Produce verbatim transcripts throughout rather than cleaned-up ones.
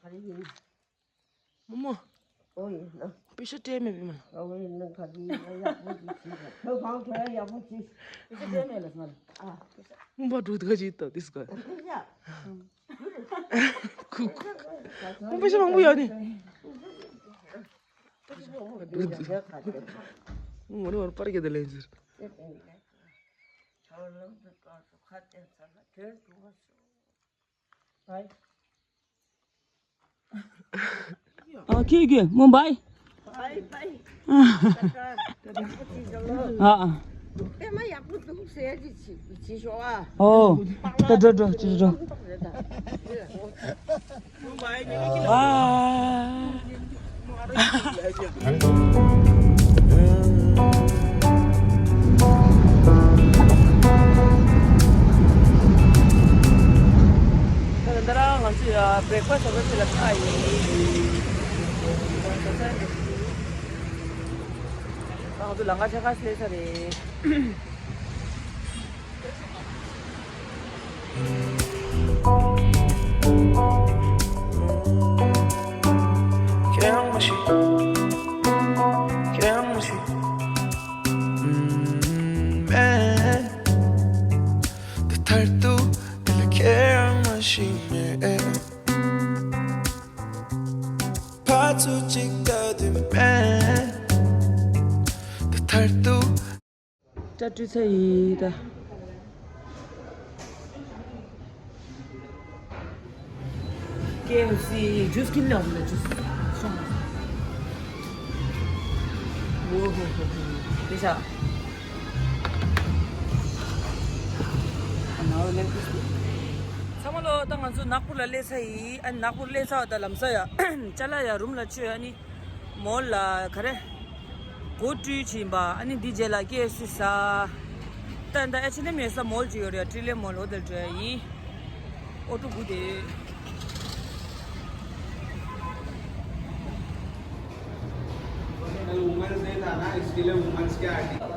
ག་རེ་ཡིན། རྨོ་མོ། ཨོ་ཡིན་ན། པེ་ཤ་སྤྲད་མེད་པས་མ། ཨོ་ཡིན་ན་ག་རེ་ཡིན་ན་ཡག་པོ་ཅིག་བྱེད་དགོས། བོད་གང་བོད་ཡག་པོ་ཅིག་པེ་ཤ་སྤྲད་མེད་ལ་སོང་། ཨ། རྨོ་མོ་འགྲོ་དགའ་ཅིག་ད་དིས་ག། པེ་ཤ། ཁུག། རྨོ་མོ་པེ་ཤ་མང་པོ་ཡོད་ནི། རྨོ་མོ་ནི་བར་པར་གྱི་དེ་ལེན་ཟེར། ཨ་ཁྱེད་ཀྱིས་མོ་བའི། བའི་བའི། ཨ་ཨ། པད་མ་ཡག་པོ་འདུག་ཟེར་གྱི་བྱེད་ཤོག་ཨ། ཨོ། ད་འགྲོ་འགྲོ་ཅི་འགྲོ། བའི། ད་ལྟ་རང་ང་ཚོས་བྷེག་ཕ་སི་ཊི་བྱེད་པའི་ཕྱི་ལ་ཁ་ཡིན། ང་ཚོ་ལམ་ཁ་ཆེ་ཁ་སླེབས་ས་རེད། སྤྲད་ཚར་ཡིན་ད། ཀེ་ཨེཕ་སི་ཇུས་ཀིན་ལ་ཇུས་སོང་། ཨོ་ཧོ་ཧོ་ཧོ། དེ་ཤ། ཚང་མ་ལོ། ད་ང་ཚོ་ནག་པུར་ལ་སླེབས་ཚར་ཡིན། ཨ་ནག་པུར་སླེབས་ཚར་བ་ད་ལམ་སང་ཡ་ཅ་ལག་ཡ་རུམ་ལ་བཅུག་ཨ་ནི། མོལ་ལ་ག་རེ། སྒོ་བཀྲུས་ཕྱིན་པ། ཨ་ནི་འདི་རྗེས་ལ་ཀེ་ཨེཕ་སི་ཟ། ད་ད་ཨེཆ་ཨེན་ཨེམ་ཡོད་ས་མོལ་ཅིག་ཡོད་རེད། ཊི་ལེ་མོལ། འོ་དེར་འགྲོ་ཡ་ཡིན། ཨོ་ཊོ་སྒུག་བསྡད་ཡོད། कल women's day था ना, इसके लिए वुमेन्स के आर्टिकल।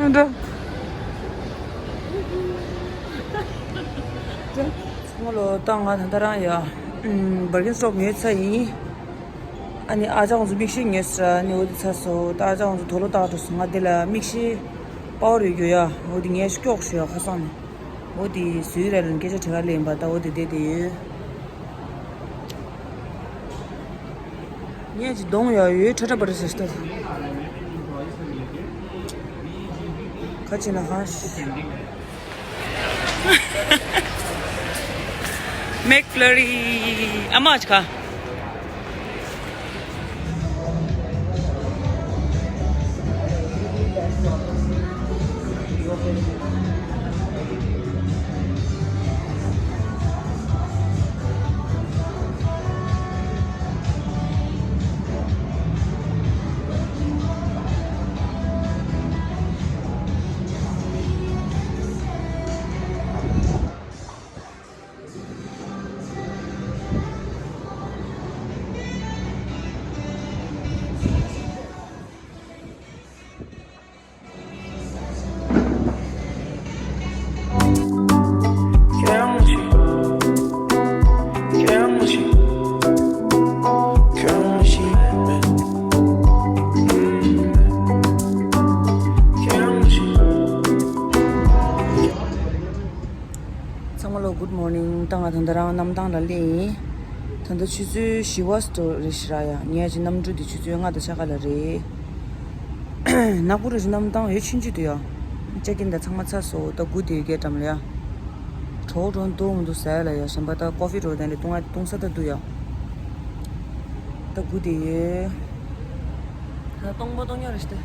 འགྲོ། ཚང་མ་ལོ། ད་ང་ད་ལྟ་རང་ཡ། ཨམ། བར་གིན་སི་ཊོབ་ཉོས་ཚར་ཡིན། ཨ་ནི་ཨ་ཅག་ཁོང་ཚོ་མིག་ཤེལ་ཉོས་ཚར། ཨ་ནི་འོ་དེ་ཚར་སོང་། ད་ཨ་ཅག་ཁོང་ཚོ་དུག་ལོག་བཏགས་འགྲོ་སོང་། ང་དེ་ལ་མིག་ཤེལ་པ་ཝར་ཡོད་རྒྱུ་ཡ། འོ་དེ་ངས་སྐྱོགས་ཤོག་ཡ་ཁ་སང་ནས། འོ་དེ་བཟོས་ར་ལ་སྐད་ཆ་དྲི་ག་སླེབས་ཡིན་པ། ད་འོ་དེ་བསྡད་དེ་ཡོད། ངས་ཅིག་གདོང་ཡ་ཡོད་ཁྲ་ཁྲ་པ་རེད་ཟེར་ལྟ། ཁ་ཅིག་ན་ཧ། མེག་ཕླ་རི་ཨ་མ་ཅིག་ཁ། ཚང་མ་ལོ། Good morning། ད་ང་ད་ལྟ་རང་གནམ་ཐང་ལ་སླེབས་ཡིན། ད་ལྟ་ཆུ་ཚོད་བཞི་པ་ཙམ་རེད་ཤག་ར་ཡ། ངས་ཅིག་གནམ་གྲུ་འདི་ཆུ་ཚོད་ལྔ་དང་ཕྱེད་ཀ་ལ་རེད། ནག་པོ་རེད་ཤག། གནམ་ཐང་ཡོད་ཆུང་ཆུང་འདུག་ཡ། ཅེག་ཨིན་ད་ཚང་མ་ཚར་སོང་། ད་སྒུག་བསྡད་ཡོད་སྐད་འགྲམ་ལ་ཡ། གྲོགས་གྲོགས་འདུག་མི་འདུག་ཟེར་ལ་ཡ། གཞན་པ་ད་ཀོ་ཕི་འགྲོ་དེ་འདྲ་བཏུང་ཡ་བཏུང་ས་ད་འདུག་ཡ། ད་སྒུག་བསྡད་ཡོད། ད་སྟོང་པ་སྟོང་ཉག་རེད་ཤག་ད།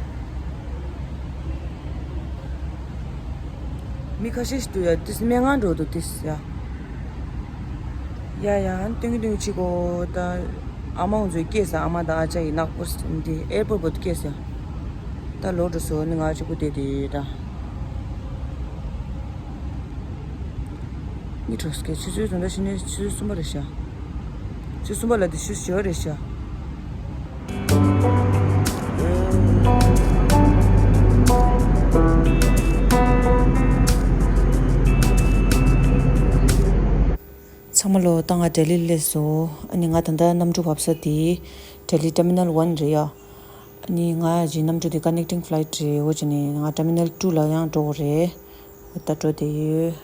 མི་ཁ་ཤས་ཤིག་འདུག་ཡ། ཏིས་སྨན་ཁང་འགྲོ་འདུག་ཏིས་ཡ། ཡ་ཡ། སྟོན་གྱི་སྟོན་གྱི་ཕྱི་གོ། ད་ཨ་མ་ཁོང་ཚོས་སྐྱེལ་ས། ཨ་མ་དང་ཨ་ཅག་ཡིན་ནག་པོ་འདི་ཨེར་པོར་བར་དུ་སྐྱེལ་ས། ད་ལོག་འགྲོ་སོང་། ནི་ང་གཅིག་པུ་བསྡད་དེ་ད། མི་འགྲོ་སྐད། ཆུ་ཚོད་ད་ལྟ་ཕྱི་ནས་ཆུ་ཚོད་གསུམ་པ་རེད་ཤག་ཆུ་ཚོད་གསུམ་པ་ལ་དེ་ཆུ་ཚོད་བཞི་པ་རེད་ཤག་ཚང་མ་ལོ། ད་ང་ལྡི་ལི་སླེབས་སོང་། ཨ་ནི་ང་ད་ལྟ་གནམ་གྲུ་བབས་ས་དེ་ལྡི་ལི་ཊར་མི་ནལ་ཝན་རེད་ཡ། ཨ་ནི་ང་ཡ་ཅིག་གནམ་གྲུ་དེ་ཀ་ནེག་ཊིང་ཕ་ལའི་ཊི་རེད། འོ་ཅི་ནི་ང་ཊར་མི་ནལ་ཊུ་ལ་ཡང་འགྲོ་དགོས་རེད། འོ་ད་འགྲོ་བསྡད་ཡོད།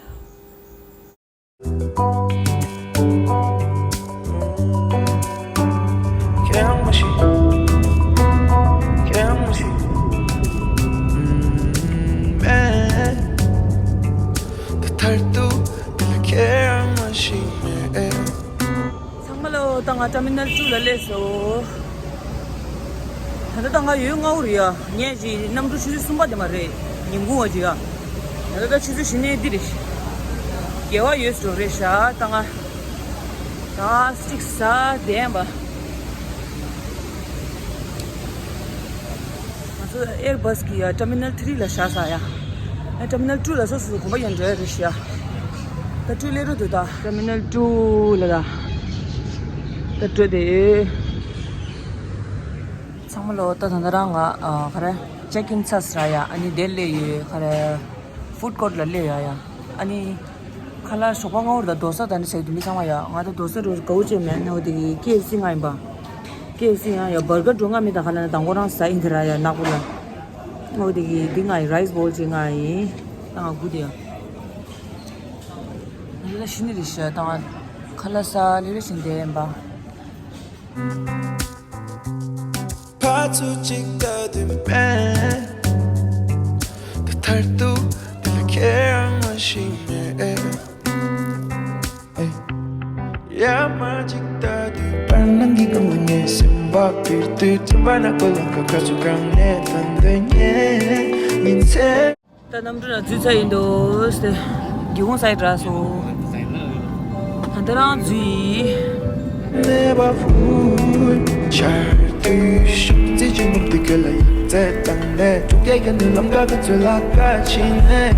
ཚང་མ་ལོ། ད་ང་ཊར་མི་ནལ་ཊུ་ལ་སླེབས་སོང་། ད་ལྟ་ད་ང་ཡོད་སྔ་པོ་རེད་ཡ། ངས་ཅིག་གནམ་གྲུ་ཆུ་ཚོད་གསུམ་པ་དེ་མ་རེད། ཉིན་གུང་བ་ཅིག་ཡ། ད་ལྟ་ཆུ་ཚོད་བཞི་ནས་འདི་རེད། དགེ་བ་ཡོད་འགྲོ་རེད་ཤག་ད་ང་ད་སི་ཊིག་ཟ་བསྡད་པ། ང་ཚོ་ཨེར་བྷ་སི་གི་ཡ་ཊར་མི་ནལ་ཐི་རི་ལ་བཞག་ས་ཡ། ཨ་ཊར་མི་ནལ་ཊུ་ལ་སོ་སོ་གོམ་པ་ཡང་འགྲོ་ཡ་རེད་ཤག་ད་ཊུ་སླེབས་འགྲོ་འདུག་ད་ཊར་མི་ནལ་ཊུ་ལ་ད། ད་སྤྲོད་དེ་ཡོད། ཚང་མ་ལོ་ད་ད་ད་རང་ང་ཨ་ག་རེ་ཅེག་ཨིན་ཚར་ཟེར་ཡ། ཨ་ནི་དེར་སླེབས་ཡོད། ག་རེ་ཧྥུཌ་ཀོརཊ་ལ་སླེབས་ཡོད་ཡ། ཨ་ནི་ཁ་ལག་ཞོགས་པ་སྔ་པོ་རེད། ད་དོ་སར་ད་ནི་ཟ་གི་འདུག་མི་ཚང་མ་ཡ། ང་ད་དོ་སར་འགྲོ་དགའ་པོ་བྱས་མེད། ཨ་ནི་འོ་དེ་གི་ཀེ་ཨེཕ་སི་ང་ཡིན་པ། ཀེ་ཨེཕ་སི་ཡང་ཡ་བར་གར་འགྲོ་ང་མི་ད་ག་ལ་ན་དང་པོ་རང་ཟ་ཡིན་དེ་ར་ཡ་ནག་པོ་ལ། འོ་དེ་གི་འདི་ང་ཡི་རའི་སི་བོལ་ཅིག་ང་ཡིན། ད་ང་སྒུག་དེ་ཡ། ལ་ཤི་ནི་རེད་ཤག་ད་ང་ཁ་ལག་ཟ་ལེ་ལེ་བཞིན་བསྡད་ཡིན་པ། ཕར་ཚུར་གཅིག་ལྟ་དུས་མེད། དེ་མཐར་ཐུག་དེ་ལ་ཁྱེད་རང་མ་ཤི་མེད། ཡར་མར་གཅིག་ལྟ་དུས་བར་སྣང་གི་སྒང་ལ་ངའི་སེམས་པ་འཕུར་དུས། དྲན་པ་ནག་པོ་ལམ་ཁ་ཁ་ཚུར་གང་ནས་ཐོན་འདོད་ངས་ཉིན་མཚན། ད་གནམ་གྲུ་ནང་འཛུལ་ཚར་ཡིན་འདུག་སྟེ། སྒེའུ་ཁུང་སའི་འདྲ་སོང་། ད་ལྟ་རང་འཛུལ་ཡིན། གནས་པ་ཕུལ། ཆར་དུས་ཤོག་རྩིས་ཀྱི་མུ་མཐུད་ཁྱོད་ལ་ཡིག་ཚད་བཏང་ནས། དྲུག་བརྒྱ་གི་ནི་ལམ་ཁ་ག་ཚོད་ལ་ཁ་ཕྱིན་ནས།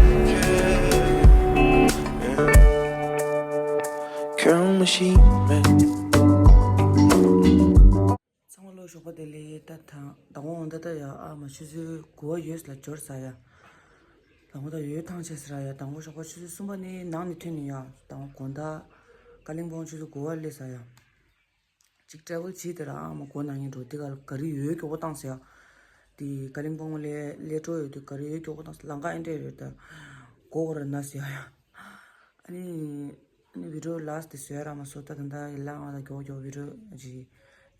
ཁྱོད་མ་ཤེས་མེད། ཚང་མ་ལོ་ཞོགས་པ་བདེ་ལེགས། ད་དང་དང་པོ་འོང་ད་ད་ཡ་ཨ་མ་ཆུ་ཚོད་དགུ་པ་ཡོལ་ལ་འབྱོར་ཟ་ཡ། དང་པོ་ད་ཡོལ་ཐང་ཆད་ཟེར་ཡ། དང་པོ་ཞོགས་པ་ཆུ་ཚོད་གསུམ་པ་ནི་ནང་ནས་ཐོན་ནས་ཡ། དང་པོ་དགོང་དག་ཀ་ལིང་པོང་ཆུ་ཚོད་དགུ་པ་སླེབས་ཟ་ཡ། ཅིག་ཊེ་རེ་ཝལ་བྱས་དེ་ར་ཨ་མ་སྒོ་ནང་ཉིན་འགྲོ་དེ་ག་ག་རི་ཡོལ་མགྱོགས་པོ་བཏང་ཟེར་ཡ། དེ་ཀ་ལིང་པོང་ལ་སླེབས་འགྲོ་ཡོད་དུས་ག་རི་ཡོལ་མགྱོགས་པོ་བཏང་ཟེར། ལམ་ཁ་ཨེ་འདྲས་རེད། ད་མགོ་སྐོར་ར་ན་ཟེར་ཡ་ཡ། ཨ་ནི། ཨ་ནི་བི་ཌིའོ་ལཱ་སི་ཊི་དེ་བཟོས་ར་མ་བཟོས། ད་ད་ལྟ་ཡིན་ལ་ང་ད་མགྱོགས་མགྱོགས་བི་ཌིའོ་ཅིག་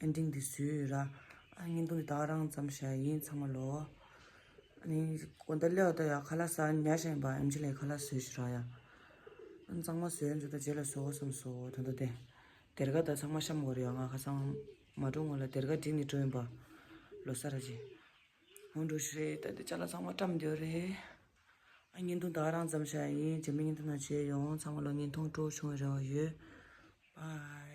ཨེན་ཌིང་དེ་བཟོས་ཡོད་ར། ཨ་བརྙན་ཐུང་དེ་ད་རང་མཚམས་བཞག་ཡིན་ཚང་མ་ལོ། ཨ་ནི་དགོང་དག་སླེབས་པ་ད་ཡ་ཁ་ལག་ཟ་ཉལ་བཞག་ཡིན་པ། ཨེམ་ཆི་ལ་ཁ་ལག་བཟོས་ཤག་ར་ཡ། ཨ་ནི་གཙང་མ་བཟོས་ཡོད་ད་རྗེས་ལ་བཟོ་དགོས་བསམ་སོང་། ད་ད་དེ་སྡེར་ཁ་ད་ཚང་མ་བཤམས་དགོས་རེད་ཡ། ང་ཁ་སང་མ་འགྲོ་སྔོན་ལ་སྡེར་ཁ་བསྒྲིགས་ནས་འགྲོ་ཡིན་པ། ལོ་གསར་ར་ཅིག་འོང་འགྲོ་ཤི་རེད། ད་དེ་ཅ་ལག་ཚང་མ་བཀྲམ་སྡོད་རེད། ཨ་བརྙན་ཐུང་ད་རང་མཚམས་བཞག་ཡིན། རྗེས་མའི་བརྙན་ཐུང་ནང་མཇལ་ཡོང་། ཚང་མ་ལོ་བརྙན་ཐུང་སྤྲོ་བྱུང་རེ་བ་ཡོད། བཱའི།